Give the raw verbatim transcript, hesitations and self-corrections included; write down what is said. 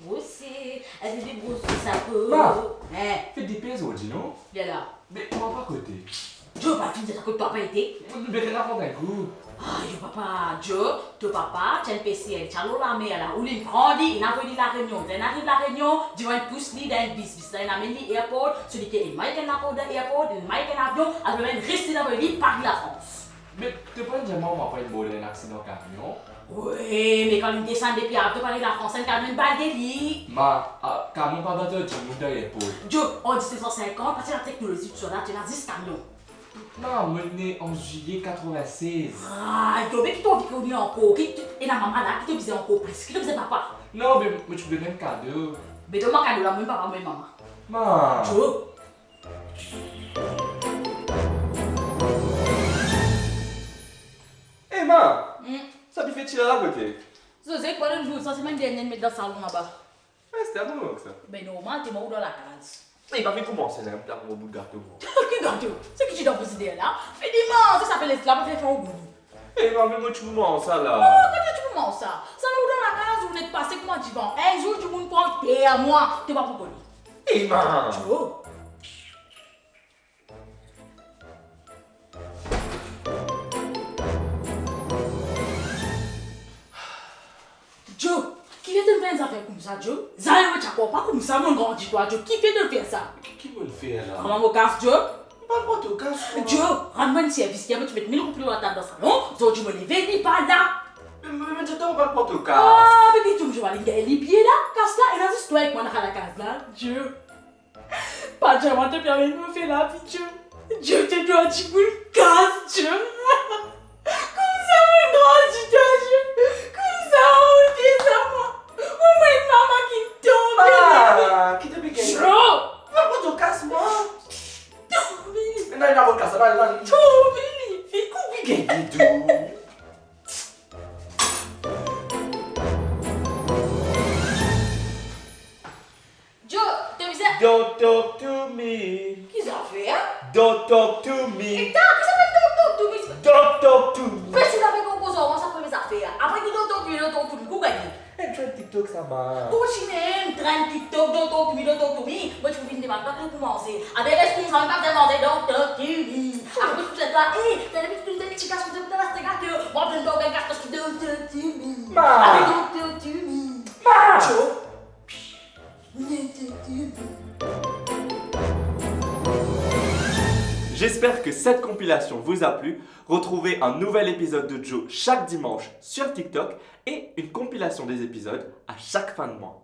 Brosi, aze li brosi sa ko. Ma! Hein? Fet depi zordi, non? Li la. Me mama pa kote? Joe, pa finn dir sa kot papa ete. Mo pe rapran enn kou. Ah, yo papa, Joe, to papa ti enn pesier, ti al lor lamer la, ou linn pran li, inn avoy li La Réunion. Ler inn ariv La Réunion, divan inn pous li dan enn bis, bis la inn amenn li airport, so li ti ena enn weekend lakoz dan airport, enn weekend avion, apre inn res li inn avoy li Pari, Lafrans. Me to pa dir mwa, mwa pa inn mor dan enn aksidan kamion? Wi, me kan linn desann depi avion, to pa ler Lafrans, enn kamion inn balge li. Ma, ah, kamion pa bat dimoun dan airport. Joe, an diznef san sinkant, pa ti ena teknolozi tousala, ti ena zis kamion. Ma, mo ne an zwilie katrovin-sez. Ah, Joe, me ki to anvi kone ankor? Ki, ki, ena mama la, ki to bizin ankor plis? Ki to bizin papa? Non, me mo ti pou donn enn kado. Be donn mwa kado la, mo mem papa, mo mem mama. Ma. Joe. Ey, ma! Hmm? Sa bife ti la kote? Zoze, pran enn boul, sa se mem dernie met dan salon laba. Eh, se bon sa. Be normal, telman ou dan lakaz. Ey, pa vinn koumans la, mo bout gato, mwa. Ki gato? Seki ti dan frizider la? Fini manze sa, pe les la, pa fer far ou gounou. Ey, ma, me mo ti pou manz sa la. Oh, kot to ti pou manz sa? Sa la ou dan lakaz, ou nek pase kouma divan. Enn zour dimoun pran ter mwa, to pa pou kone. Ey, ma! Joe. Joe, kifer to fer enn zafer koumsa, Joe? Zame mo ti krwar pa koumsa, mo'nn grandi twa, Joe. Kifer to fer sa? Ki, ki mo'nn fer la? Kouma mo kas, Joe? Mo pa'nn pran to kas, mwa. Joe, rann mwa enn servis, yer mo ti met mil roupi lor latab dan salon, zordi mo leve, li pa la. Me, me, me, to, to pa'nn pran to kas. Ah, be ki toum, Joe, alim gagn lipie la, kas la, ena zis twa ek mwa dan lakaz la, Joe. Pa dir mwa to pe amenn mwa fer lavi, Joe. Joe, to dwa dimoun kas, Joe. Koumsa mo'nn grandi twa, Joe. Koumsa ou deza mwa. Mo enn mama ki tonbe. Ah, ki to pe gagn? Joe! Pa pran to kas, mwa. Tonbe. Non, non, pran kas, non, non. Tonbe. Finn koupe. Gagn dou. Joe, to bizin... Don't talk to me. Ki zafer? Don't talk to me. Eta, ki zafer don't talk to me? Don't talk to me. Fes ou lave kokoz, sa premie zafer. Apre ki don't talk to me, don't talk to me, kou gagne. Enn trend TikTok sa, ma. Kouma ti mem trend TikTok, don't talk to me, don't talk to me. Mo ti pou vinn demann twa ki pou manze. Abe res koumsa, pa bizin manze, don't talk to me. Apre pou tet la, ey, to ena enn ti kas koumsa, pou to las tes gato. Mwa, don't talk, don't talk to me. Ma. Abe don't talk to me. Ma. Joe. J'espère que cette compilation vous a plu. Retrouvez un nouvel épisode de Joe chaque dimanche sur TikTok et une compilation des épisodes à chaque fin de mois.